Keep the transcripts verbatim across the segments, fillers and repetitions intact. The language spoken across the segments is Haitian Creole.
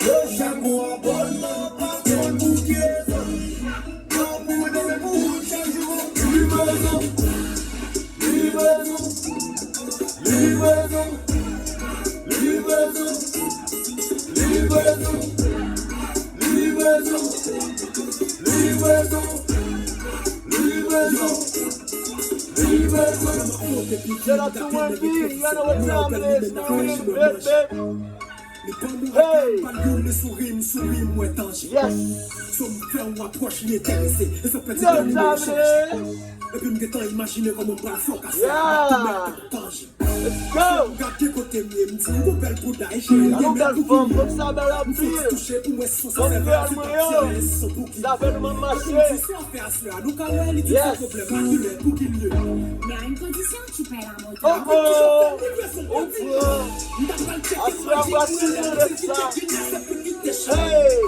Yo chak gon abònman, pa konn pou ki rezon. Yo pou mwen, men pou ou chak jou. Livrezon, livrezon, livrezon, livrezon, livrezon, livrezon, livrezon, livrezon. Shout out to Wendy, you know what time it is, man. We in the building, baby. Li pa mouri, pa l youn, li souri, m souri, m wè danje. Yes. So m fè yon apwòch, li enterese. E sa pèdi tan li mwen chanje. Epi m gentan imajine kòman m pral fè w kase. Yeah. Tou mèt tankou kanje. Let's go. M gade kote m ye, m di m gon bèl bouda, e cheri, m gen bèl fanm, fanm sa bèl anpil. M fè ti touche pou m wè si son sa sèvè, si pa ti rele si son bouki. Zafè nou m ap mache. Epi m di sa w fè aswè a, nou ka wè, li di se pwoblèm, akilè, pou ki lye. Mais à une condition, tu paies la moto. Oh oh! Ou pran. Aswè a m pral tire lè sa. Hey!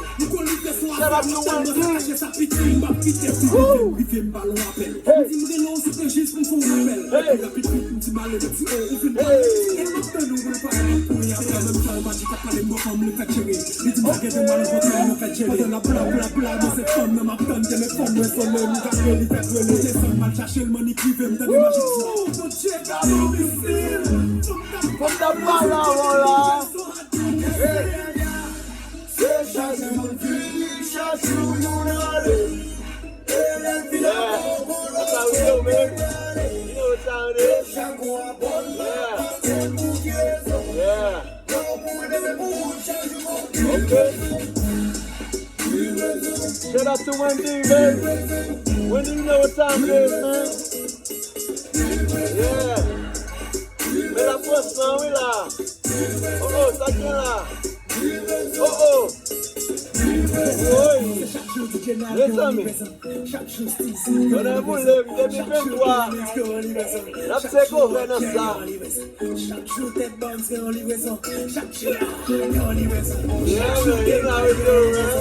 Shout out to Wendy! Woo! Hey! Hey! Hey! Woo! Fòk ta pale avè w la. Hey! Se chak moun vini, chak jou youn ale. E lè l vin ankò, gon lòt ki vin ale. Yo pou mwen, men pou ou chak jou. Ok. Shout out to Wendy, baby. Wendy, you know what time it is, man. Yeah. Men la pran san wi la. Oh oh, sa k gen la? Oh oh. Woy. Mezanmi. Pandan boule m depi venntwa. N ap take over nan sa. Yeah, man, you know how we do, man.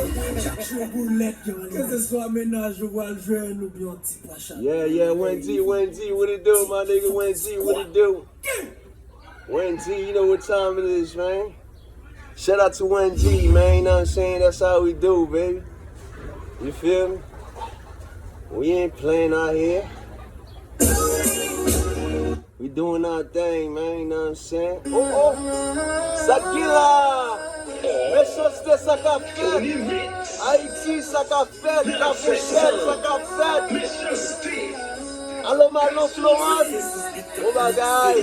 Keseswa mennaj ou pral jwenn oubyen yon ti pwa chak. Yeah, yeah, Wendy, Wendy, what it do, my nigga? Wendy, what it do? Wendy, you know what time it is, man. Shout out to Wendy, man. You know what I'm saying? That's how we do, baby. You feel me? We ain't playing out here. We doing our thing, man. You know what I'm saying? Oh, oh. Sa k gen la? Mechanste, sa k ap fèt? Ayiti, sa k ap fèt? Lafochèt, sa k ap fèt? Alo, Malo Florence. Bon bagay.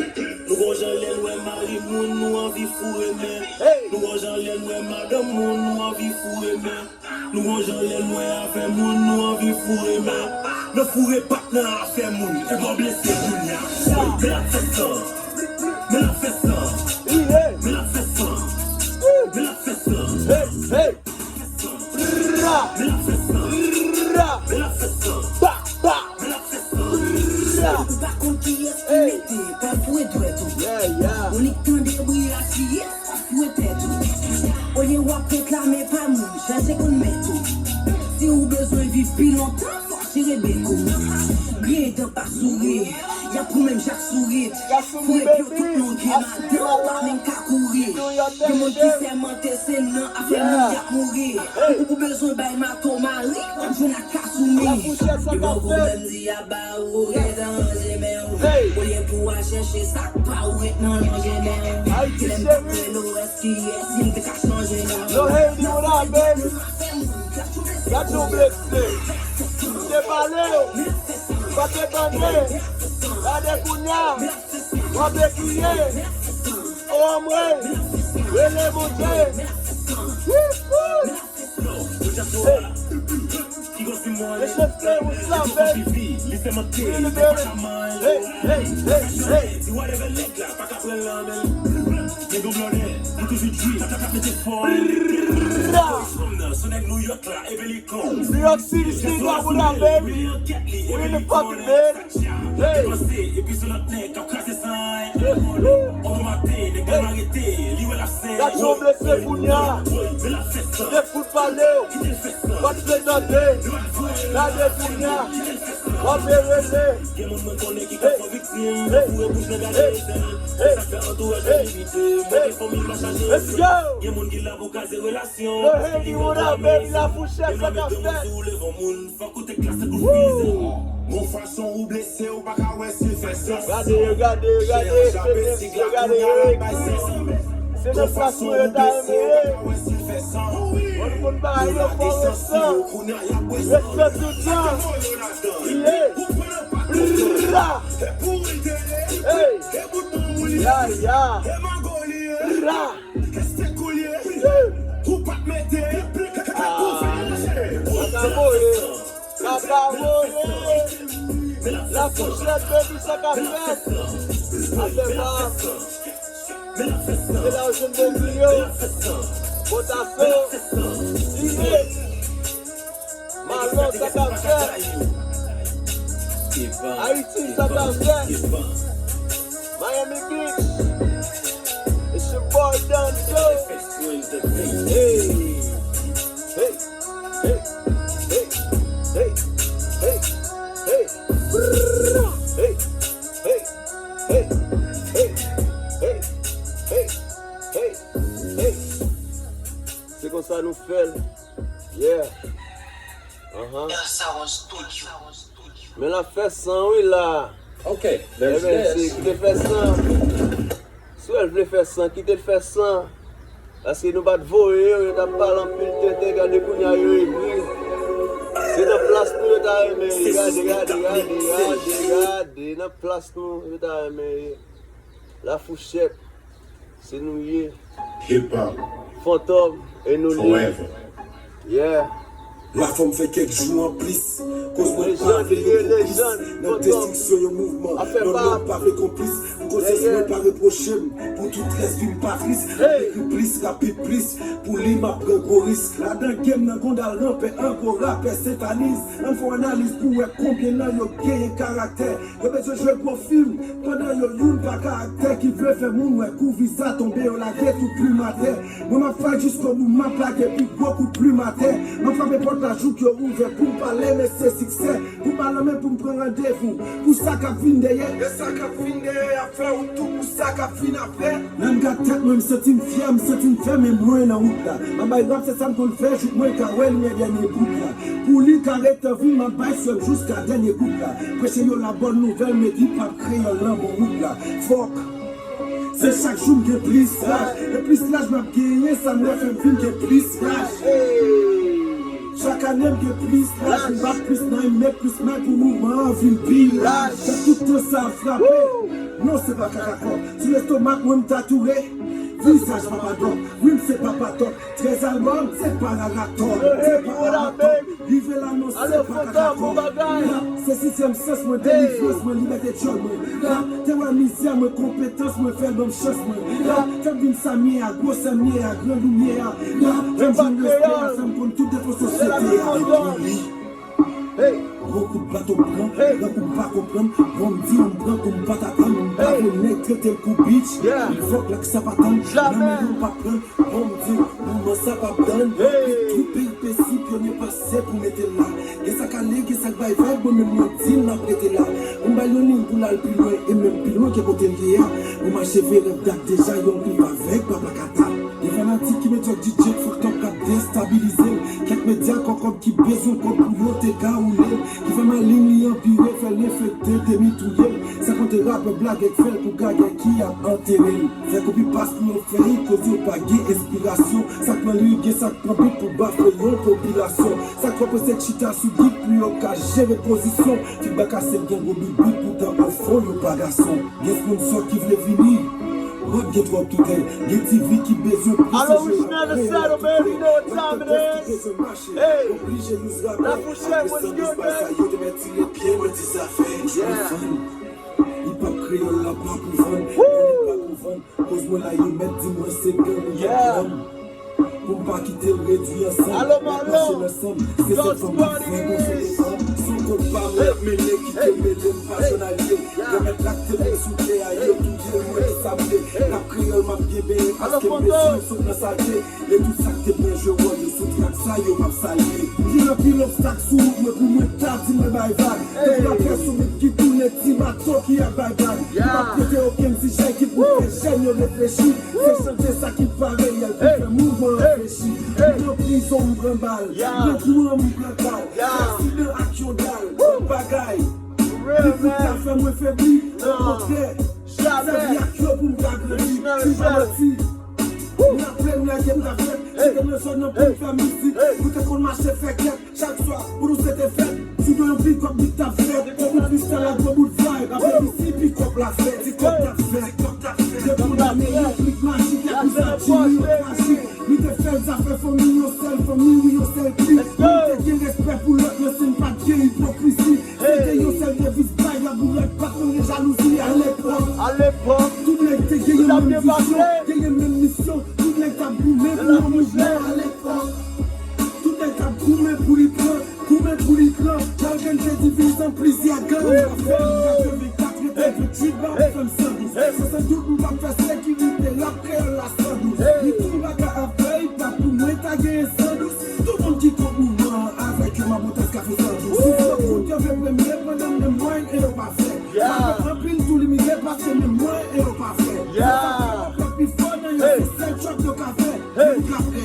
Nou gon jan lè n wè mari moun, nou anvi foure men. Hey! Nou gon jan lè n wè madanm moun, nou anvi foure men. Nou gon jan lè n wè afè moun, nou anvi foure men. Nan foure pa t nan afè moun, e bon blese kounye a. Men l ap fè san. Men l ap fè san. Men l ap fè san. Men l ap fè san. Hey, hey. Ra! Ra! Pa! Pa! Ra! Ou pa konn kiyès ki mete, pa foure dwèt ou. Yeah, yeah. Ou nik tande bri a siye, pa foure tèt ou. Olye w ap reklame pa moun, chèche konn mèt ou. Si ou bezwen viv pi lontan, fò w jere bèk ou. Griyen dan pa souri, y ap pou menm jak sourit. Foure pye w tout longè, madanm ou pa menm ka kouri. Gen moun ki sèmante se nan afè moun y ap mouri. Ou bezwen bay mato mari, w ap jwenn ak kasoumi. Yo poko menm di aba ou, gentan ranje men w. Olye pou w al chèche sa k pa ou, ret nan lonje men w. Kilè m t ap rele w, èske yè si m te ka chanje non w. Yo hate you, what up, baby? Gad nou blese. M te pale w, pa te tande. Gade kounya, w ap ekriye. O anmwe, rele Bondye. Wouhou! Hey. Mechanste, what's up, baby? We in the building. Hey, hey, hey, hey. Brrrr. New York City, Singapore, baby. We in the fucking building. Hey. Gad yon blese kounya. Te fout pale w. Pa t vle tande. Gade kounya. W ap rele. Gen moun mwen konnen ki ka fè viktim, men foure bouch nan gade zèl. Se sa k fè antouraj mwen limite. Mwen gen fanmi m pa chache respè. Gen moun ki la pou kraze relasyon. Yo, Henry, what up, baby? La Fourchette, sa k ap fèt? Fòk ou te klase kou fize. Gon fason ou blese, ou pa ka wè si fè sans. Gade yo, gade yo, gade yo, gade yo. Se nan plas mwen yo ta renmen ye. Bon, moun pa yo fò respè. Respè tout tan. Yeah. Bra. Hey. Ya, ya. Bra. Ou pa t mete. Ah, kaka voye. Kaka voye. La Fourchette, baby, sa k ap fèt? Afè pa. Se la ou jwenn bon griyo. Potaso. Liye. Malon, sa k ap fèt? Ayiti, sa k ap fèt? Miami Beach. It's your boy Don Joe. Hey. Hey. Hey. Hey. Hey. Hey. Hey. Hey. Hey. Hey. Hey. Hey. Hey. Hey. Hey. Se konsa nou fè l. Yeah. Anhan. Men l ap fè san wi la. Ok, there's this. Ebyen, se kite fè san. Si w vle fè san, kite l fè san. Paske nou pa t voye yo, yo t ap pale anpil tenten, gade kounye a yo egri. Se nan plas nou yo ta renmen ye. Gade, gade, gade, gade, gade, nan plas nou yo ta renmen ye. La Fourchette, se nou ye. Hip hop. Fantòm, e nou li. Forever. Yeah. Lafanm fè kèk jou anplis. Koz mwen pa vle yo konplis nan destriksyon yon mouvman. Non, non, pa vle konplis. Konsyans mwen pa repwoche m pou tout rès vi m pa tris. M ekri plis rapid plis. Pou li, m ap pran gwo risk. Ladan game nan, Gondal ranpè, Angora pè Sentaniz. Ann fè yon analiz pou wè konbyen nan yo genyen karaktè. Yo bezwen jwe gwo fim, pandan yo youn pa ka aktè ki vle fè moun wè kou viza tonbe, yo lage tout plim atè. Mwen m ap fight jiskobou, m ap lage pi gwo kout plim atè. M ap frape pòt la jouk yo ouvè pou m pale mesye siksè. Pou m pa lanmen pou m pran randevou pou sa k ap vin dèyè. E sa k ap vin dèyè ap fè ou tou pou sa k ap vin apre. Lè m gad tèt mwen, m santi m fyè, m santi m fèmen mwen nan wout la. M ap bay rap, se sa m konn fè, jouk mwen ka wè limyè dènye bout la. Pou li ka ret an vi, m ap bay swen m jiska dènye gout la. Preche yo la bòn nouvèl, met hip hop kreyòl nan bon wout la. Fòk se chak jou m gen plis raj. E plis raj m ap genyen, sa m wè fè m vin gen plis raj. Chak ane m gen plis raj, m bat plis nan, m met plis men pou mouvman an vin pi laj. Fè tout tan sa ap frape. Non, se pa kaka kòb. Sou lestomak mwen m tatouye vizaj Papa Dòk. Wi, m se Papa Dòk. Trèz albòm, se pa raratòl. Se pa raratòl. Rive la, non, se pa kaka kòb. Rap se sizyèm sans mwen, delivrans mwen, libète djòl mwen. Rap te wè mizè mwen, konpetans mwen, fè l ban m chans mwen. Rap fè m vin sa m ye a, gwosè m ye a, gran limyè a. Rap fè m jwenn respè a, fè m konn tout defo sosyete a. Epi li. Gwo kout baton pran, pran kou m pa konprann. Bon, m di w m pran kou m pa t atann. M pa vle nèg trete l kou bitch. Li fòk lak sa pa tann. Nan men yo pa pran. Bon, m di w moman sa p ap tann. Tout peripesi pyonye pase pou mete l la. Gen sa k ale, gen sa k bay vag, mwen menm mwen di l m ap rete la. Pou m ba l yon liy pou l al pi lwen, e menm pi lwen ke kote l ye a. Pou mache veye rèv dat deja, yon pi avèk papa kata. Gen fanatik ki medyòk, D J fòk tòp k ap destabilize l. Kèk medya kòkòb ki bezwen kòb pou yo te ka woule l. Ki fè malin li anpire, fè l enfekte, demi touye l. San konte rapè blagè k fè l pou gagè ki ap antere l. Fè kopi pas pou yo fè hit, koz yo pa gen enspirasyon. Sa k pran li, gen sa k pran bit pou bafle yon popilasyon. Sa k fè prese k chita sou bit pou yo ka jere pozisyon. Fidbak ase gen gwo bit bit, poutan ofon yo pa gason. Gen sponsò ki vle vini. Rap gen twòp toutè, gen T V ki bezwen plis. Alo, Richmond, the saddle, baby, you know what time it is. Hey, La Fourchette, what's good, man? Yo te mèt tire pye mwen ti zafè. Hip hop kreyòl la pa pou vann, li pa pou vann. Koz mwen la, yo mèt di mwen se gang, yeah. Pou m pa kite l redui an sann. Alo, Malo. Mache nan sanm. Se sèl fanm ki fè konfyans. Konpa m, l ap mennen, kite m mele m pa jònalye. Granmèt la k te menm sou tè a, yo touye l, mwen ki sable. Rap kreyòl, m ap byen benyen, paske m bezwen sot nan salte. E tout sa k te byen jwe wòl yo sou trak sa, yo p ap salye. Gen anpil obstak sou wout mwen, pou mwen ta di mwen bay vag. Tout rapè sou bit ki tounen, ti bato ki ap bay blag. M p ap prete okenn sijè ki pou fè jèn yo reflechi. Se chanje sa ki pa reyèl pou fè mouvman reflechi. M nan prizon, m pran bal. Nan kouran, m pran kal. Aksidan ak yon dal. Bagay ki pou ta fè mwen febli. Okontrè, sèvi ak yo pou m ka grandi. Si m pa manti, m raple m lè ke m ta fèt. Se te nan zòn nan pou m fè mizik. Nou te konn mache fè kèt. Chak swa, pou nou se te fèt. Sou do yon pikòp, bit t ap fèt. Gwo bout freestyle ak gwo bout vibe. Apre midi, pikòp la fèt. Ti kòb t ap fèt. Depi w la meyè, plik majik, akizati, yo trajik. Nou te fè zafè fanmi, yon sèl fanmi, wi, yon sèl klik. Nou te gen respè pou lòt, men si n pa t gen ipokrizi. Se te yon sèl deviz, bay labourèt, pa t nan jalouzi alepòk. Tout nèg te genyen menm vizyon, genyen menm misyon. Tout nèg t ap goumen pou yon mouvman alepòk. Tout nèg t ap goumen pou li pran, goumen pou li pran. Malgre n te divize an plizyè gang. Afè m katrevenkat, rete venntuit, ba ou fè m san douz. San, san dout, m p ap fè sekirite rap kreyòl la san douz. Ni tou bagay ap fè, pa pou mwen ta genyen san douz. Tout moun ki kont mouvman an avèk yo, m ap monte kafe san douz. Si fòk moun yo vle premye, pandan menm mwen e yo pa fè. Sa fè anpil tou limite paske menm mwen e yo pa fè. Sa fè yo fè pi fò nan yo, se sèl trap yo ka fè. Yo ka fè.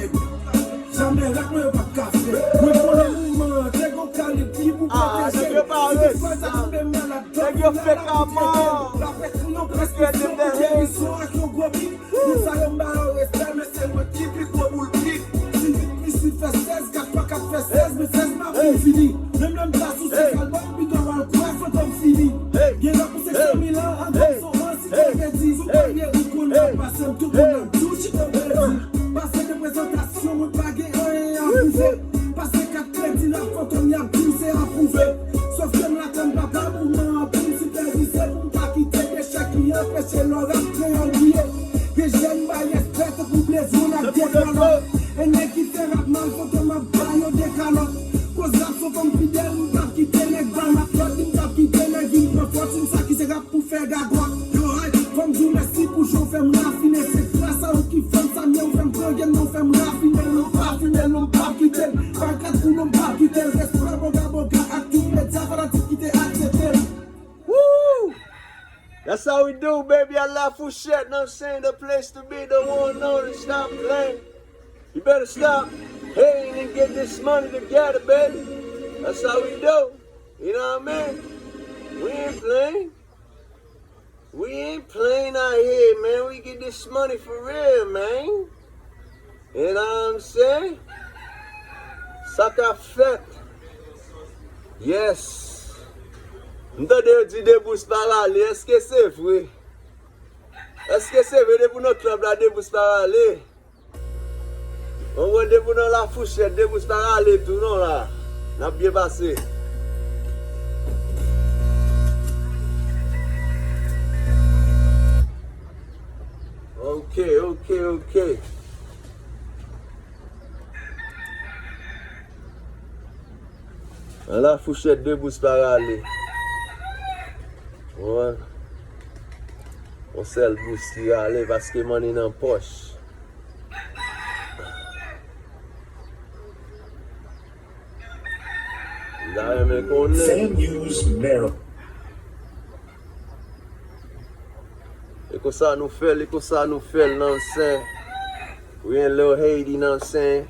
Jamè rap mwen yo p ap ka fè. Mwen konnen mouvman an, te gon kalib ki pou pwoteje. Si te fwa sa tonbe malad, dòk final ap koute. Rapè kriyon prèske se pou Jerison ak yon gwo bit. Moun sa yo m ba yo respè, men se mwen ki pi gwo boul kit. Si vit plis vit fè sèz, kat fwa kat fè sèz, men sèz m ap vin fini. Menm lè m ta sou senk albòm, pito w al kwè Fantom fini. Gen lè pou senk san mil an, an gòson an, si Dye vle di. Sou premye ou konn ap pase m, tout moun ap di w chita w pèdi. Pase de prezantasyon, mwen pa gen anyen a pwouve. Pase kat kredi nan Fantom, y ap di w se apwouve. Sòf ke m la tann papa pou mwen an pou m sipèvize, pou m pa kite dechèk ki anpeche lò rap kreyòl briye. Gen jèn bay respè tankou Blaze One ak Dekalòt. E nèg ki fè rap mal, Fantom ap ba yo dekalòt. Koz rap Fantom fidèl, m p ap kite nèg ba m ap lòt, m p ap kite nèg vin pran fòt, m sa ki se rap pou fè gagòt. Yo, hey, fò m di w mèsi pou jan w fè m rafine, se gras a ou ki fè m sa, men w fè m pran gèm, men w fè m rafine, non, pa fime, non, m p ap kite l. Bagad pou non, m p ap kite l. Respè, boga, boga, ak tout medya fanatik ki te aksepte l. Woo! That's how we do, baby. A La Fourchette, know what I'm saying? The place to be, the one and only. Stop playing. You better stop hating and get this money together, baby. That's how we do. You know what I mean? We ain't playing. We ain't playing out here, man. We get this money for real, man. You know what I'm saying? Sa k ap fèt. Yes. M tande yo di de bous pa rale. Èske se vre? Èske se vre depi w nan club la, de bous pa rale? Mwen wè depi w nan La Fourchette, de bous pa rale tou non la. N ap byen pase. Ok, ok, ok. Nan La Fourchette, de bous pa rale. Wè. Yon sèl bous ki rale paske money nan pòch. M ta renmen konnen. Sam Hughes Merrill. E konsa nou fè l, e konsa nou fè l, you know what I'm saying? We in Lil Haiti, you know what I'm saying?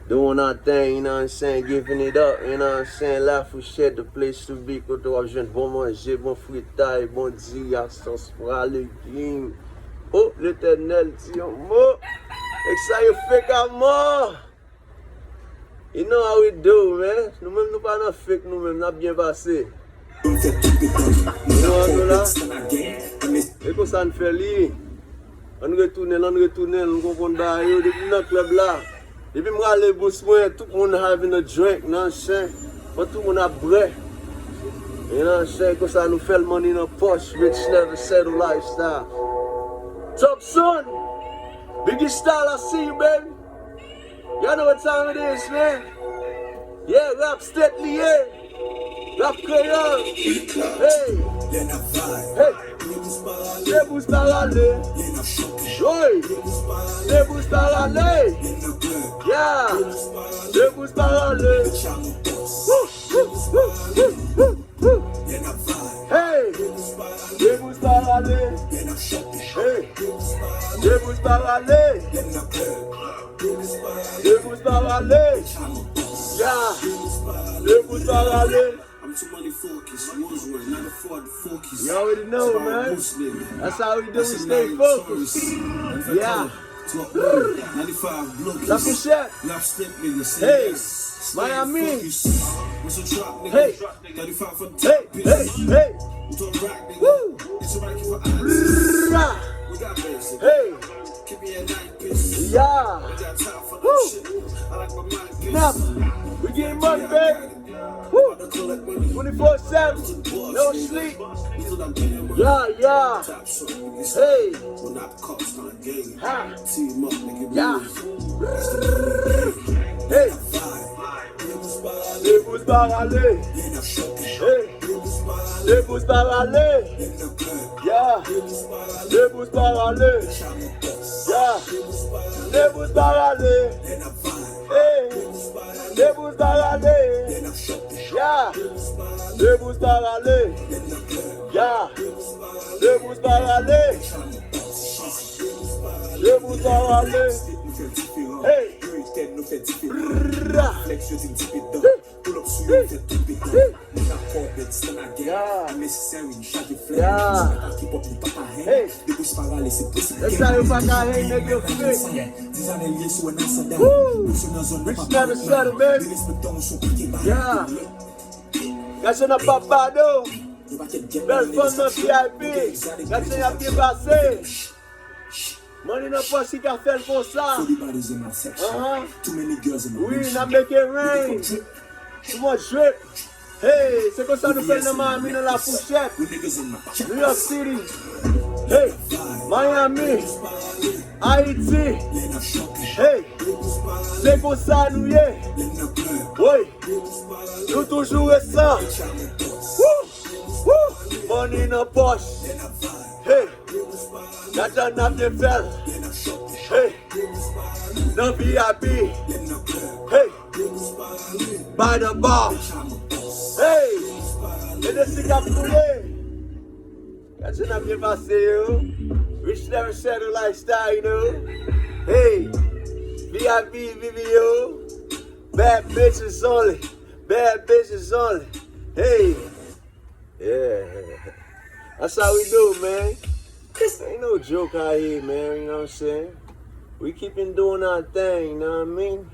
Doing our thing, you know what I'm saying? Giving it up, you know what I'm saying? La Fourchette, the place to be. Kote w ap jwenn bon manje, bon fritay, bon diri ak sòs pwa, legim. O, Letènèl, di yon mo. Nèg sa yo fake a mò. You know how we do, man. Nou menm nou pa nan fake, nou menm n ap byen pase. Nou an nou la. E konsa n fè li. Ann retounen l, ann retounen l, nou konprann bagay yo. Depi m nan club la, depi m rale bous mwen, tout moun having a drink, nan chen. Bon, tout moun ap bwè. E nan chen, konsa nou fè l, money nan pòch, rich never settle lifestyle. Top Son, Biggie Style, I see you, baby. Y'all know what time it is, man. Yeah, rap state li ye. Rap kreyòl. Hey. Hey. Debouz parale. Woy. Debouz parale. Yeah. Debouz parale. Woo, woo, woo, woo, woo. Hey. Debouz parale. Hey. Debouz parale. Debouz parale. Yeah. Debouz parale. I'm too money focused, Rosewell, not a fraud focus. You already know, man. That's how we do, we stay focused. Yeah. La Fourchette. Hey, Miami. Hey. Hey, hey, hey. Woo. Rah. Hey. Yeah. Woo. Nap. We getting money, baby. Woo. Twenty-four seven. No sleep. Yeah, yeah. Hey. Ha. Yeah. Hey. Debouz parale. Hey. Debouz parale. Yeah. Debouz parale. Yeah. Debouz parale. Hey. Debouz parale. Yeah. Debouz parale. Yeah. Debouz parale. Debouz parale. Hey. Rah. Yeah. Yeah. Hey. Nèg sa yo pa ka hang, nèg yo fake. Woo. Rich never settle, baby. Yeah. Gad sa n ap papa do. Bèl fanm nan V I P. Gad sa y ap byen pase. Money nan pòch ki ka fè l konsa. Ahan. Wi, n ap make it rain. Too much drip. Hey, se konsa nou fè l nan Miami, nan La Fourchette. New York City. Hey, Miami. Ayiti. Hey, se konsa nou ye. Woy, nou toujou resan. Woo, woo. Money nan pòch. Hey. Gad jan n ap byen fè l. Hey. Nan V I P. Hey. By the bar. Hey. E de si k ap koule. Gad jan n ap byen pase yo. Rich never settle lifestyle, you know. Hey. V I P, V V O. Bad bitches only. Bad bitches only. Hey. Yeah. That's how we do, man. Ain't no joke out here, man. You know what I'm saying? We keeping doing our thing, you know what I mean?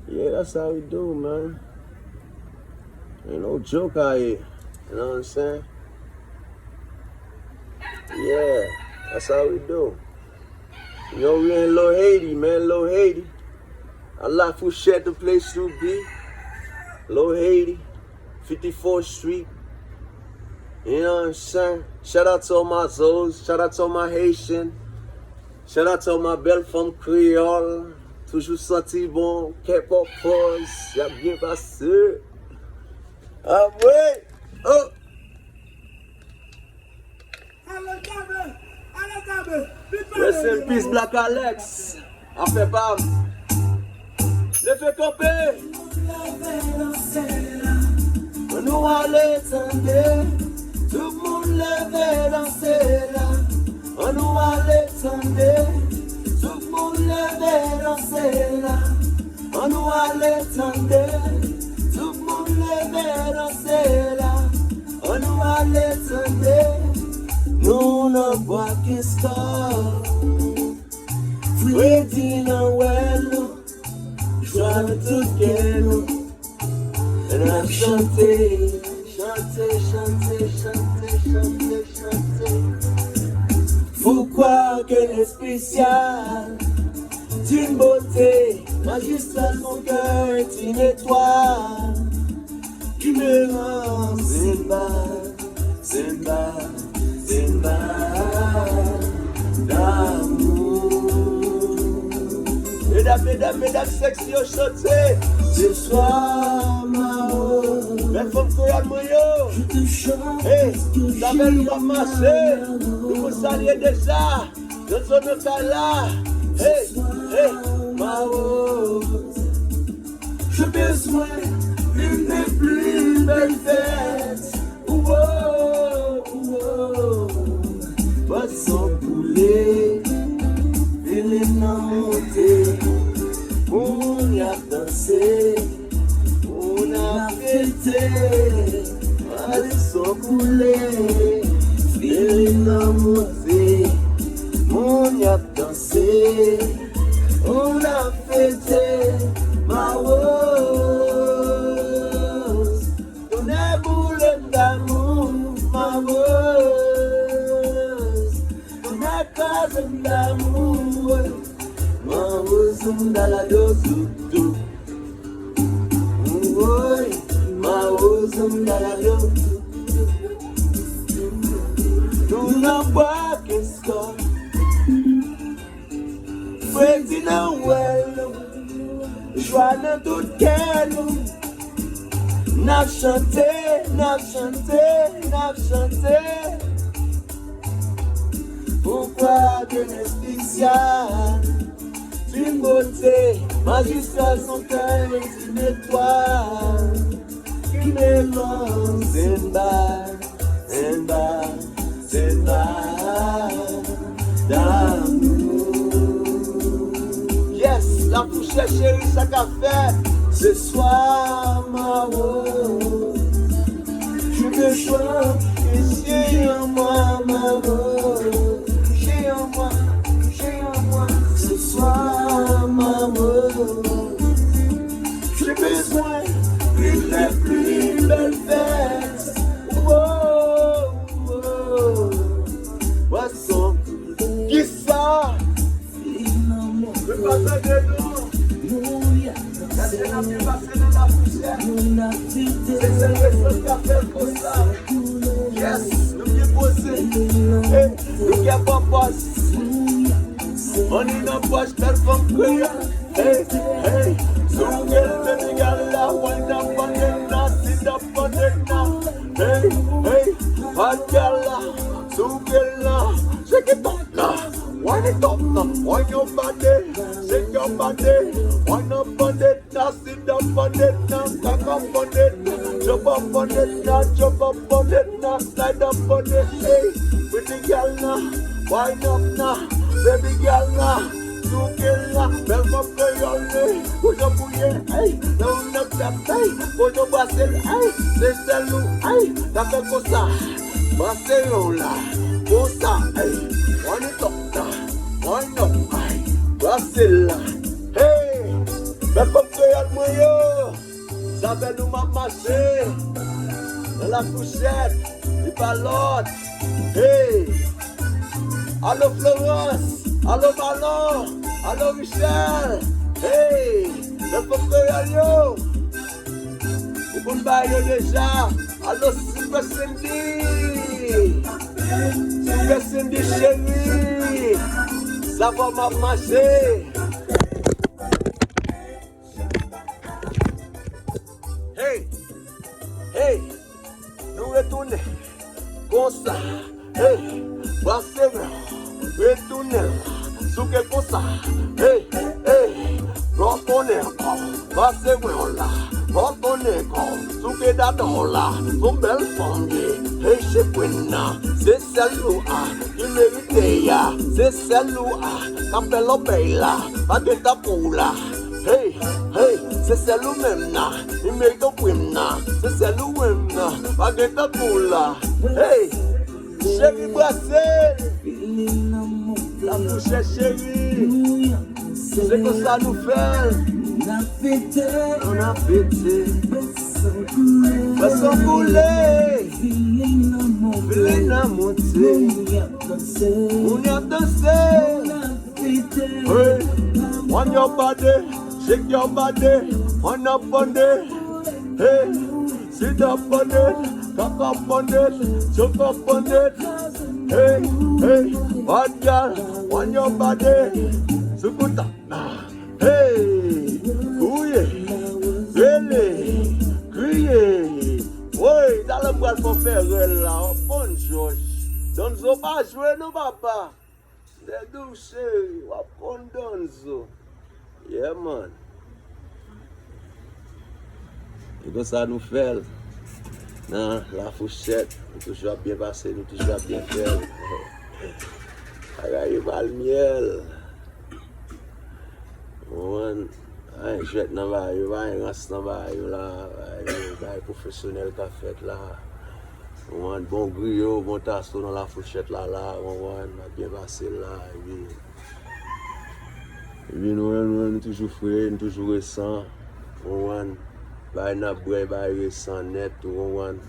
Yeah, that's how we do, man. Ain't no joke out here. You know what I'm saying? Yeah, that's how we do. Yo, we in Low Haiti, man, Low Haiti. A La Fourchette, the place to be. Low Haiti, fifty-fourth Street. You know what I'm saying? Shout out to all my Zoes. Shout out to all my Haitian. Shout out to all my bèl fanm kreyòl. Toujou santi bon. Kèpòpòz. Y ap byen pase. Anmwey. Oh. Rest in peace, Black Alex. Afè pa m. Leve kanpe. Annou ale tande. Tout moun leve danse la. Annou ale tande. Tout moun leve danse la. Annou ale tande. Tout moun leve danse la. Annou ale tande. Nou nan bwa Kenskò. Fredi nan wè nou. Jwa nan tout kè nou. N ap chante. Chante, chante, chante, chante, chante. Faut croire que l'espécial d'une beauté magistrale, mon cœur est une étoile qui me rend Simba, Simba, Simba d'amour. Medam, medam, medam sexy yo chante. Ce soir, ma oh, Bèl fanm kreyòl mwen yo. Hey, sa fè nou p ap mache. Nou konn sa l ye deja. Yo zo nan kay la. Hey, hey, Mawozo. Je bezwen une des plus belles fêtes. Ouwo, ouwo. Bwason koule, filen nan monte. Moun y ap danse, moun ap fete. Bwason koule, filen nan monte. Moun y ap danse, moun ap fete. Mawozo. Tonnè boule m damou, Mawozo. Tonnè kraze m damou, Mawozo, m dala do toutou. Woy, Mawozo, m dala do toutou. Nou nan bwa Kenskòf. Fredi nan wèl nou, jwa nan tout kè nou. N ap chante, n ap chante, n ap chante. Poukwa ke n espesyal? D'une beauté magistrale, son cœur est une étoile qui m'élance en bas, en bas, en bas d'amour. Yes, la pouchè cheri, sa k ap fèt? Ce soir, Mawozo, je veux chanter, cheri an mwen, Mawozo, cheri an mwen, cheri an mwen. Ce soir, Mawozo, j'ai besoin d'une des plus belles fêtes. Wow, wow. Bwason. Kisa? Mwen pa tande non. Gade n ap byen pase nan lapousyè. Se sèl rezon k ap fè l konsa. Yes, nou byen poze. Hey, nou gen pòpòz. Money nan pòch, bèl fanm kreyòl. Hey, hey, si w gen l, baby girl la, wine up pon nèg nan, sit up pon nèg nan. Hey, hey, bad girl la, si w gen l la, shake it up now, wine it up now, wine your body, shake your body, wine up pon it now, sit down pon it now, cock up pon it now, jump up pon it now, jump up pon it now, slide up pon it, hey, pretty girl now, wine up now, baby girl now. Souke l la, bèl fanm kreyòl li. Kote w ye, ey, nan yon nèg tèt, ey, kote w pase l, ey, se sèl ou, ey, ta fè konsa. Pase yon la, konsa, ey, one top la, one up, ey, pase l la, hey, bèl fanm kreyòl mwen yo. Sa fè nou m ap mache nan la fouchèt, li pa lòt. Hey! Alo Florence, alo Malon, alo Richel. Hey! Bèl fanm kreyòl yo. Ou konn bagay yo deja. Alo Super Cindy. Super Cindy cheri. Sa fè m ap mache. Hey, hey, nou retounen konsa. Hey, pase mwen, retounen, souke konsa. Hey, hey, retounen ankò, pase mwen la, retounen ankò, souke dada w la, son bèl fanm ye. Hey, se kwen nan, se sèl ou a ki merite a, se sèl ou a k ap fè lòbèy la, pa gen tankou w la. Hey, hey, se sèl ou menm nan, li merite yon prim nan. Se sèl ou menm nan, pa gen tankou w la. Hey, cheri brase, la fouchèt cheri. Se konsa nou fè l. Nou nan fete. Bwason koule. Filen nan monte. Moun y ap danse. Hey, wine your body, shake your body, wine up on it. Hey, sit up on it, cock up on it, choke up on it. Hey, hey, bad girl, wine your body. Sukuta. Hey, kriye, rele, kriye. fè rèl la, w ap konn jòj. Donzo pa jwe non, papa. Dèdou cheri, w ap konn Donzo. Yeah, man. E konsa nou fè l. Nan La Fourchette, nou toujou ap byen pase, nou toujou ap byen fè l. Bagay yo pral myèl. Ou konprann? Pa gen jwèt nan bagay yo, pa gen rans nan bagay yo la. Bagay yo, bagay pwofesyonèl k ap fèt la. Ou konprann? Bon griyo, bon taso nan La Fourchette la, la, ou konprann? N ap byen pase l la, epi, epi nou menm, nou menm, nou toujou fre, nou toujou resan, ou konprann? Bagay n ap bwè, bagay resan nèt, ou konprann?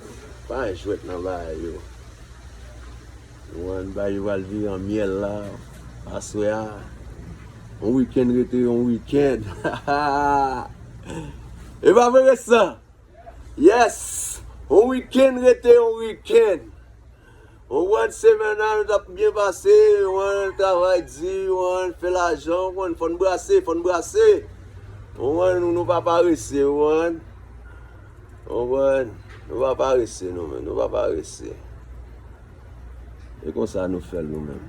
Pa gen jwèt nan bagay yo. Ou konprann? Bagay yo pral vire an myèl la, aswè a. Yon wikenn rete yon wikenn. E pa vre, resan? Yes! Yon wikenn rete yon wikenn. Ou konprann, semèn nan, nou t ap byen pase, ou konprann, travay di, ou konprann, fè lajan, ou konprann, fò n brase, fò n brase. Ou konprann, nou, nou pa parese, ou konprann. Ou konprann, nou pa parese, nou menm, nou pa parese. E konsa nou fè l, nou menm.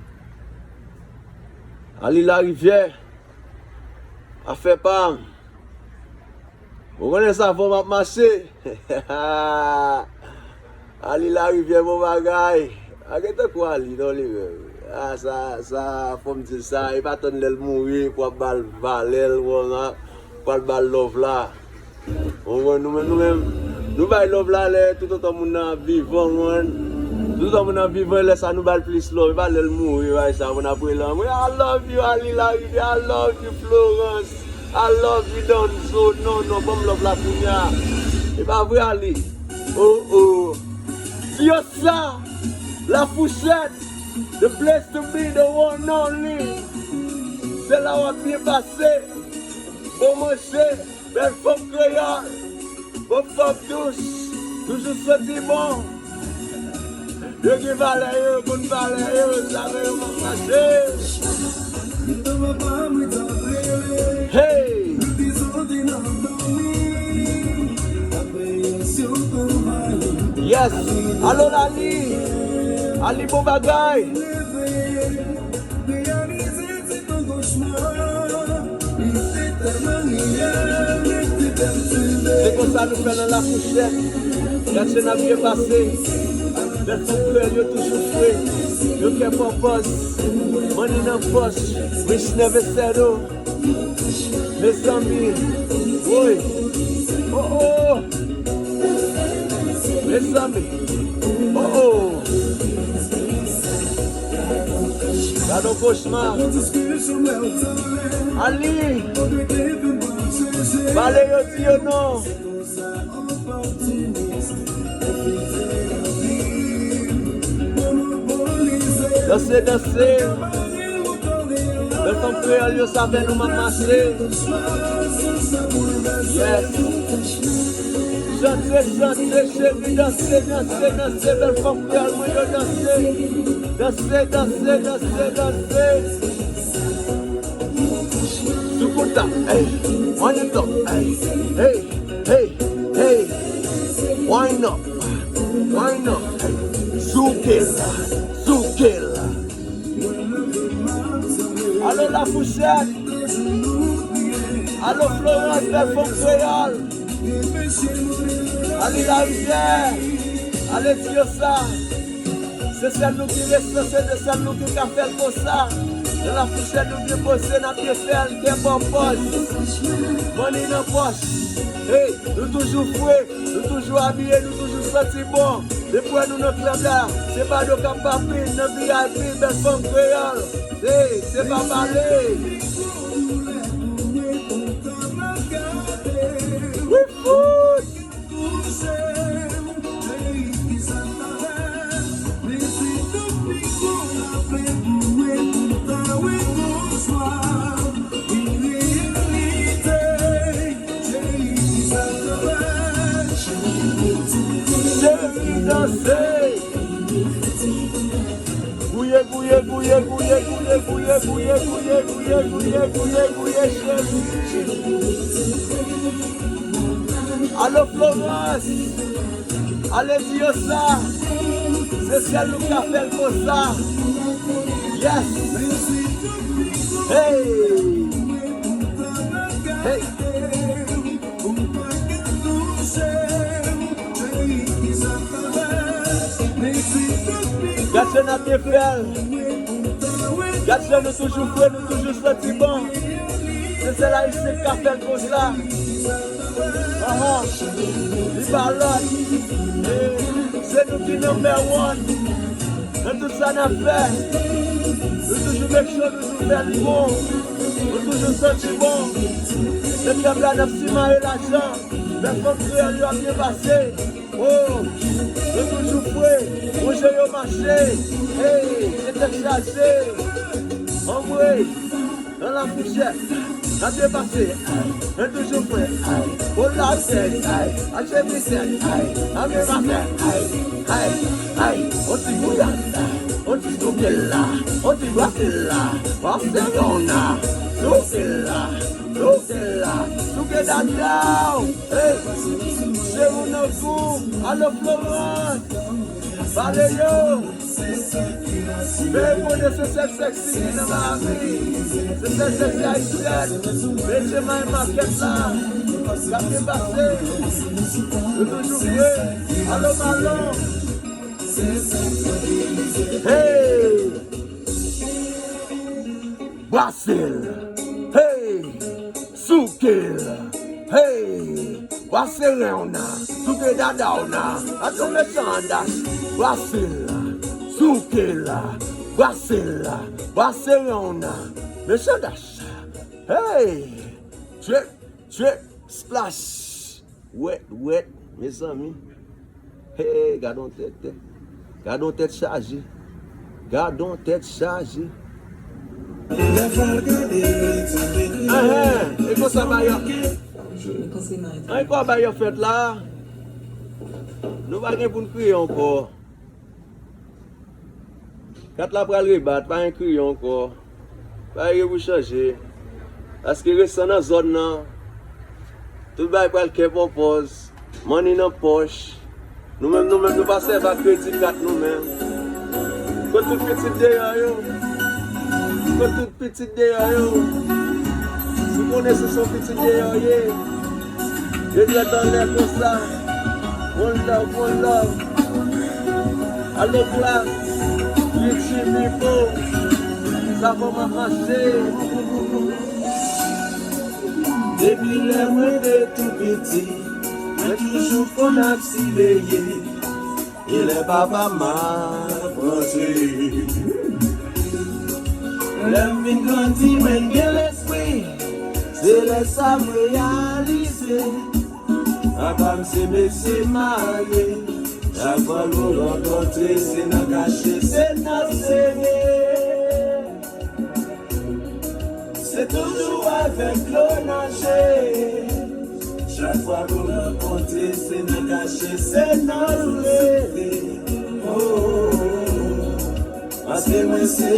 Ali Larivyè, afè pa m. Ou konnen sa, fò m ap mache. Ali Larivyè, bon bagay. Pa gen tankou Ali, non, li menm. A, sa, sa, fò m di l sa, e pa tann lè l mouri, pou ap ba l valè l, ou konprann, pou al ba l love la. Ou konprann, nou menm, nou menm, nou bay love la lè toutotan moun nan ap vivan, ou konprann. Toutotan moun nan ap vivan, lè sa nou ba l plis love, e pa lè l mouri, bay sa, moun ap rele anmwe, I love you, Ali Larivyè, I love you, Florence. I love you, Donzo. Non, non, ban m love la kounya. E pa vre, Ali. Oh, oh. Tiyosa, La Fourchette, the place to be, the one and only. Se la w ap byen pase. Bon manje, bèl fanm kreyòl. Bon fanm dous. Toujou santi bon. Yo gen valè yo, yo konn valè yo, zafè yo pa fache. Hey! Yes! Alo Lali! Ali bon bagay! Se konsa nou fè nan La Fourchette. Gad jan n ap byen pase. Bèl fanm kreyòl yo toujou fre. Yo kè pòpòz. Money nan pòch. Rich never settle. Mezanmi. Woy. Oh, oh. Mezanmi. Oh, oh. Gad yon kochma. Ali. Pale yo, di yo non. Danse, danse. Bèl fanm kreyòl yo, sa fè nou m ap mache. Yes. Chante, chante, cheri, danse, danse, danse, bèl fanm kreyòl mwen yo, danse. Danse, danse, danse, danse. Sou kouta, hey, wind it up, hey, hey, hey, hey, wind up, wind up, hey, souke l, souke l. Alo La Fourchette, alo Florence, bèl fanm kreyòl. Ali Larivyè, ale di yo sa. Se sèl nou ki resan, se de sèl nou ki ka fè l konsa. Nan La Fourchette nou byen poze, n ap byen fè l, kè pòpòz. Money nan pòch. Hey, nou toujou fre, nou toujou abiye, nou toujou santi bon. Depi wè nou nan klèb la, se bado k ap papin nan V I P, bèl fanm kreyòl. Hey, se pa pale. Wi fout! Cheri danse. Gouye, gouye, gouye, cheri. Alo Florence. Ale di yo sa. Se sèl nou k ka fè l konsa. Yes. Hey. Hey. Gad jan n ap byen fè l. Gad jan nou toujou fre, nou toujou santi bon. Se sèl Ayisyen k ka fè l konsa. Ahan. Li pa lòt. Se nou ki number one. Nan tout sa n ap fè, nou toujou make sure nou toujou fè li bon. Nou toujou santi bon. Nan kèb la n ap simaye lajan. Lè fanm kreyòl yo ap byen pase. Oh, yo toujou fre, wonje yo mache. Hey, se tèt chaje. Anmwe, nan la fouchèt, n ap depase. Ay, nou toujou fre. Ay, o la sèk. Ay, ache misèk. Ay, ame mafèk. Ay, ay, ay, on ti gouyad. On ti souke la. On ti brase la. Pase yon na. Souke la. Souke la. Souke dada w. Hey, se ou nan kou. Alo Florence. Pale yo. Fè konnen se sèl seksi ki nan Miami. Se sèl seksi ayisyèn. Mete may makèt la. Sa byen pase. Nou toujou fre. Alo Malon. Hey! Brase l. Hey! Souke l. Hey! Brase ren w nan. Souke dada w nan. Atò mechan andas. Brase l. Souke l. Brase l. Brase ren w nan. Mechan andas. Hey! Tchek, tchek, splash. Wèt, wèt, mezanmi. Hey, gad on tèt, tèt. Gad on tèt chaje. Gad on tèt chaje. Enhen, e konsa bagay. An, e kòman bagay ap fèt la? Nou pa gen pou n kriye ankò. Kat la pral rebat, pa gen kriye ankò. Bagay yo pou chanje. Paske resan nan zòn nan, tout bagay pral kè pòpòz, manni nan pòch. Nou menm, nou menm, nou pa sèvi ak kredi kat nou menm. Kot tout pitit deyò yo? Kot tout pitit deyò yo? Si w konnen se son pitit deyò w ye, yo dwèt anlè konsa. One love, one love. Alo Klas, Richie Mipo, sa kòman mache? Depi lè mwen te tou piti, mwen toujou konn ap siveye. E lè papa m ap rantre. Lè m vin grandi, mwen gen lespri. Se lè sa m reyalize. Papa m se mesye marye. Chak fwa nou rankontre, se nan kache, se nan sere. Se toujou avèk dlo nan je. Chak fwa nou rankontre, se nan kache, se nan sere. Oh, oh, oh. Paske mwen se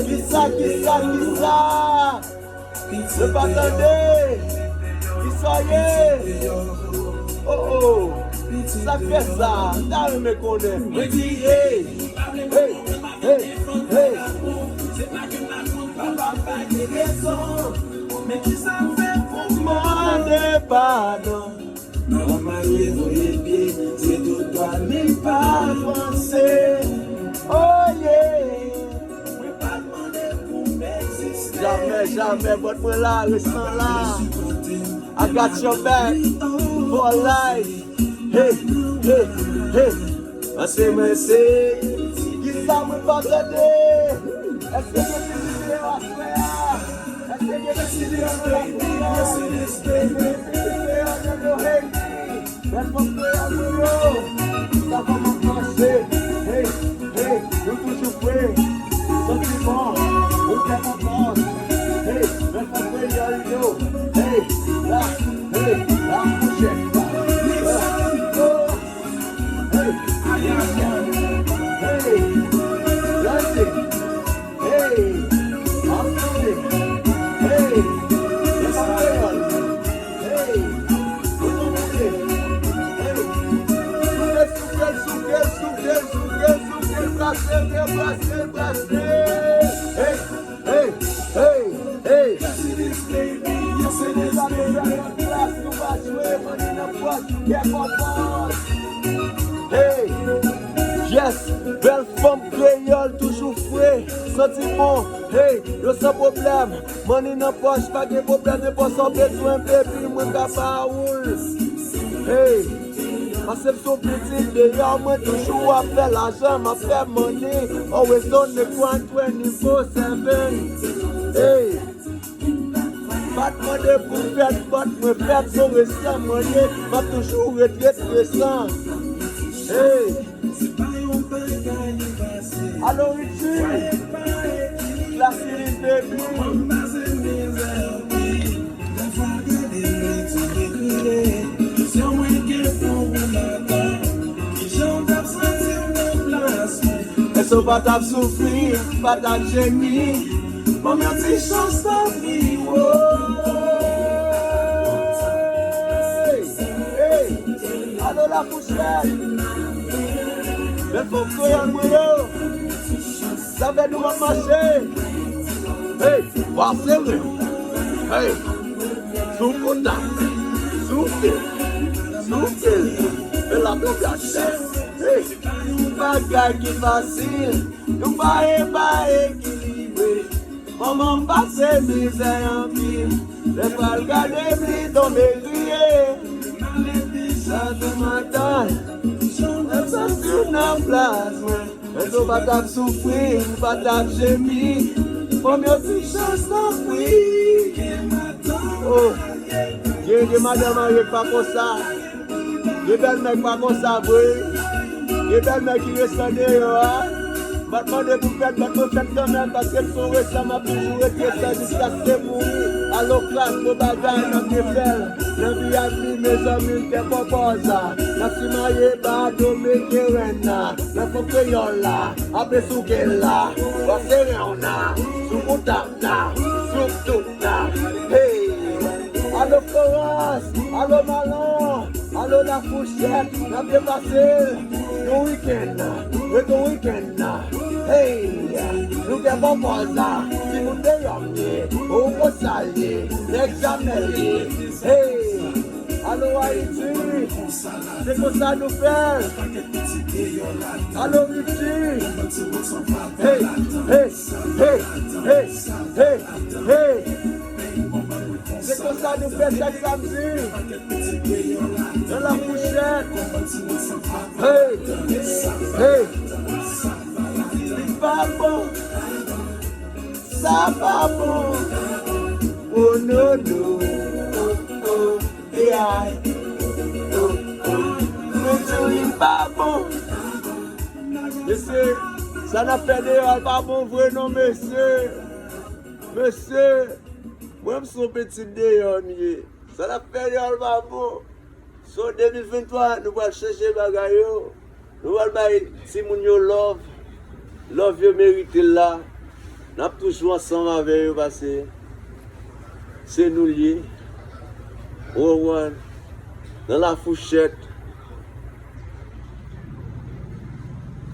kisa, kisa, kisa. Yo pa tande. Kisa w ye? Oh, oh. Sa k fè sa? M ta renmen konnen. Mwen di, hey, hey, hey, hey. Papa pa gen rezon, men kisa m fè pou mande padon? Mwen marye voye pye, se tout dwa li pa panse. Oh yeah. Mwen pa mande pou m egziste. Jamè, jamè, bòt mwen la, resan la. I got your back for life. Hey, hey, hey. Panse mwen se kisa mwen pa tande? Èske gen pitit deyò aswè a? Èske gen pitit deyò nan lakou a? Èske gen pitit deyò nan New Haiti? Bèl fanm kreyòl mwen yo, sa kòman mache? Hey, hey, nou toujou fre. Santi bon, nou fè konfyans. Hey, bèl fanm kreyòl yo. Hey, la, hey, la, mouche. Hey, hey, hey, hey, hey, hey, bèl fanm kreyòl. Brase, brase. Hey, hey, hey, hey. Hey, yes, bèl fanm kreyòl toujou fre, santi bon. Hey, yo san pwoblèm. Money nan pòch, pa gen pwoblèm, nenpòt sa w bezwen, baby, mwen ka ba ou l. Hey, pase m sou pitit deyò, mwen toujou ap fè lajan, m ap fè money, always on the grind twenty-four seven. Hey, pa t mande pou fèt, but mwen fèt, so resan mande, m ap toujou ret, ret resan. Hey. Alo Richie, Classy Lil Baby. Èske w pa t ap soufri, pa t ap jemi? Ban m yon ti chans tanpri, woy. Hey, alo la Lèfòm kreyòl mwen yo. Sa fè nou ap mache. Hey, pase wi. Hey, sou kontak. Sou fil. Sou fil. Fè la pou gade. Hey, bagay ki fasil. Nou pa e pa ekilibre. Manman m pase mizè anpil. Lè pral gade m li tonbe kriye. Sa tou maten. Lè m santi w nan plas mwen. Èske w pa t ap soufri, ou pa t ap jemi? Ban m yon ti chans tanpri. Oh, gen, gen madanm marye k pa konsa. Gen bèlmè k pa konsa vre. Gen bèlmè ki ret deyò a. M pa t mande pou fèt, but mwen fèt kanmenm, paske m son resan, m ap toujou ret resan jiskaske m mouri. Alo Class, bon bagay, n ap refè l. Nan V I P, mezanmi, m fè pòpòz la. N ap simaye ba dominiken la. Nan fon kreyòl la, ape sou gèl la. Pase ren w nan, sou kontak la, sou tout la. Hey! Alo Florence, alo Malon, alo Lafouchèt, n ap byen pase. Yon wikenn, ret yon wikenn. Hey! Nou gen bon pòz la, timoun deyò m ye, ou konsa l ye, nèg jamèl ye. Hey! Alo Ayiti, se konsa nou fè. Alo Richie, hey, hey, hey, hey, hey, hey. Se konsa nou fè chak samdi. Nan Lafouchèt. Hey, hey. Li pa bon. Sa pa bon. Oh no no. Oh, oh. E ay. Oh, oh. Mwen di w li pa bon. Mesye, sa n ap fè deyò a pa bon vre non, mesye. Mesye, mwen m se yon pitit deyò m ye. Sa n ap fè deyò a pa bon. So, de mil venntwa, nou pral chanje bagay yo. Nou pral bay timoun yo love. Love yo merite l la. N ap toujou ansanm avè yo, paske se nou l ye. Ou konprann? Nan Lafouchèt.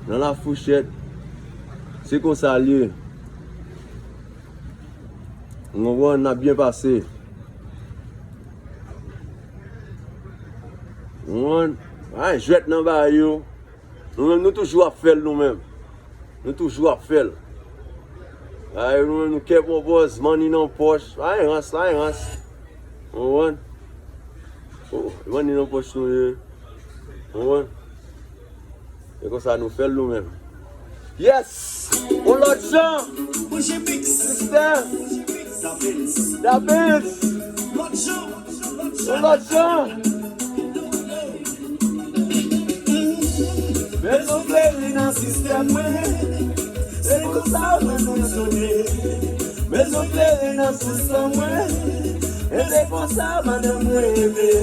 Nan Lafouchèt. Se konsa l ye. Ou konprann? N ap byen pase. Ou konprann? Pa gen jwèt nan bagay yo. Nou menm, nou toujou ap fè l nou menm. Nou toujou ap fè l. Ay, nou menm, nou kè pwopòz, money nan pòch. Pa gen rans, pa gen rans. Ou konprann? Oh, money nan pòch nou ye. Ou konprann? E konsa nou fè l nou menm. Yes! On lòt jan! Sistèm! Dabins! On lòt jan! Bezwen klere nan sistèm mwen. Se konsa mwen fonksyone. Bezwen klere nan sistèm mwen. E se konsa madanm mwen reve.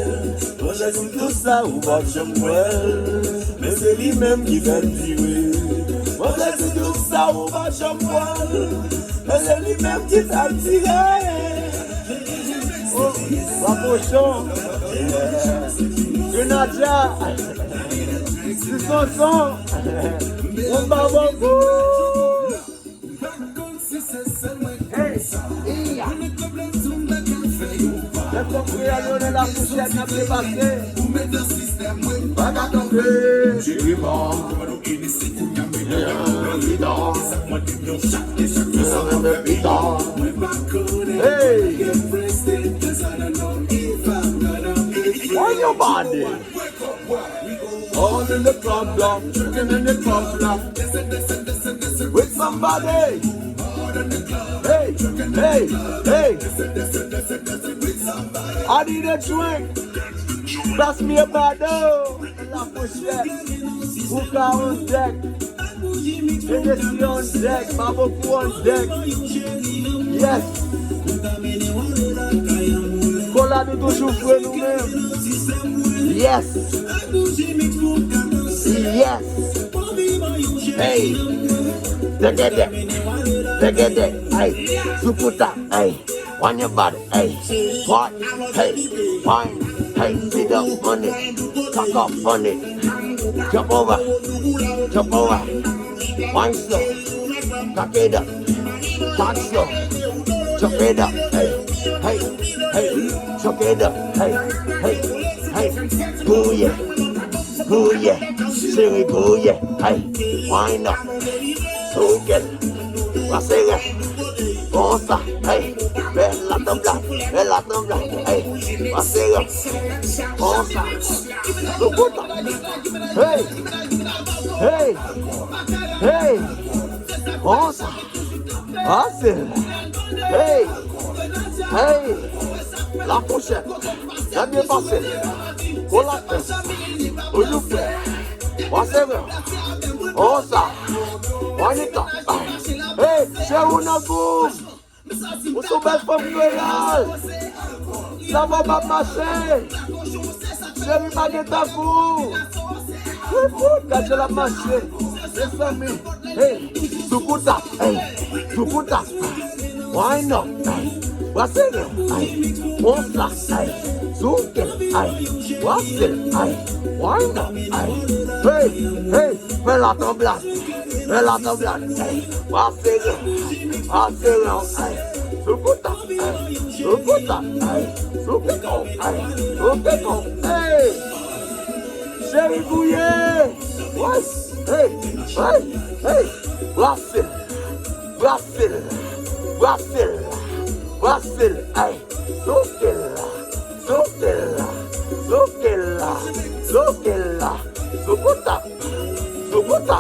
Mwen fè tout sa ou p ap janm kwè l. Men se li menm ki fè m dire. Mwen fè tout sa ou p ap janm kwè l. Men se li menm ki fè m dire. Oh, Papochon. Grenadya. Ti sonson. Yon ba bokou. Hey, iya. Lè kòk kreyòl yo nan la fouchèt n ap depase. Pa ka tonbe. Cheri bon. Hey! On your body. All in the club, love. Drinking in the club, love. With somebody. Hey, hey, hey. I need a drink. Pass me a bottle. La fourchette. Hookah on deck. Hennessy on deck. Babokou on deck. Yes. Kola nou toujou fre nou menm. Yes. Yes. Hey. Tegede. Tegede. Hey. Sukuta. Hey. Wine your body, hey. What? Hey. Wine, hey. Sit up on it. Cock up on it. Jump over. Jump over. Wine slow. Cock it up. Cock slow. Jump it up, hey. Hey. Hey. Jump it up, hey. Hey. Hey. Ooh, yeah. Ooh, yeah. Cheri, ooh, yeah. Hey. Wine up. Souke l. Pase rè. Konsa. Hey. Fè la tanbla. Fè la tanbla. Hey. Pase rè. Konsa. Sou kouta. Hey. Hey. Hey. Konsa. Pase. Hey. Hey. La fourchette. Gade pase. Kola. Oujou fè. Pase rè. Konsa. Wine it up. Hey, cheri, ou nan gou. Ou se yon bèl fanm kreyòl. Sa va, m ap mache. Cheri, pa gen tankou. Wouhou, gade jan l ap mache. Mezanmi. Hey, Sukuta, hey, Sukuta. Wine up, hey. Pase rè, hey. Konsa, hey. Souke, hey. Pase, hey. Wine up, hey. Hey, hey. Fè la tanbla. Fè la tanbla. Hey. Pase rè. Pase rè. Hey. Sukuta. Hey. Sukuta. Hey. Sukuta. Hey. Sukuta. Hey. Cheri gouye. Hey. Hey. Hey. Hey. Pase. Pase. Pase. Pase. Hey. Souke l la, souke l la, souke l la, souke l la. Sukuta, Sukuta,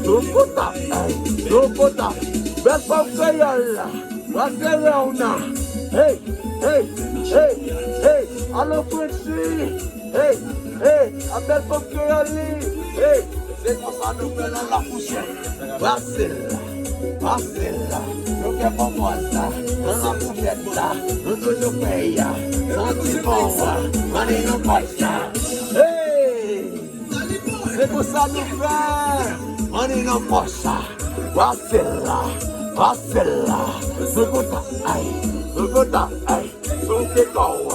Sukuta, hey, Sukuta. Bèl fanm kreyòl la, pase rè w nan. Hey, hey, hey, hey, alo Frenchie. Hey, hey, a bèl fanm kreyòl li. Hey, se konsa nou fè nan la fourchette. Pase l la, pase l la. Nou fè konprann sa. Nan la fourchette la, nou toujou fè ya. Santi bon wa, mande yon pòch sa. Hey, se konsa nou fè. Mande yon pòch sa. Pase l la, pase l la. Sukuta, ay, Sukuta, ay. Souke kò w,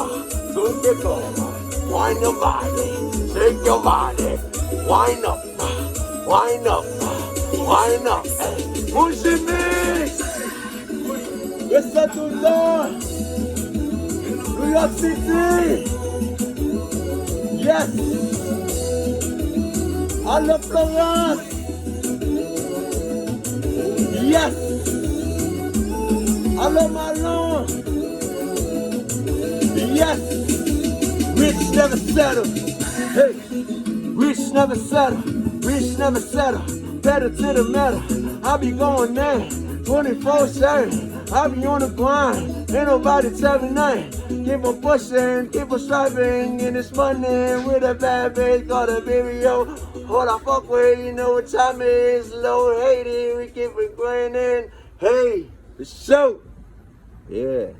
souke kò w. Wine your body, shake your body. Wine up, wine up, wine up. Mon Jimmy, respè toutan. New York City. Yes. Alo Florence. Yes. Alo Malon. Yes. Rich never settle. Hey. Rich never settle. Rich never settle. Pedal to the metal. I be going in twenty-four seven. I be on the grind. Ain't nobody tell me nothing. Keep on pushing, keep on striving. In this money with a bad bitch called a baby, yo. All I fuck with, you know what time it is. Low Haiti, we keep it grinding. Hey, for sure. Yeah.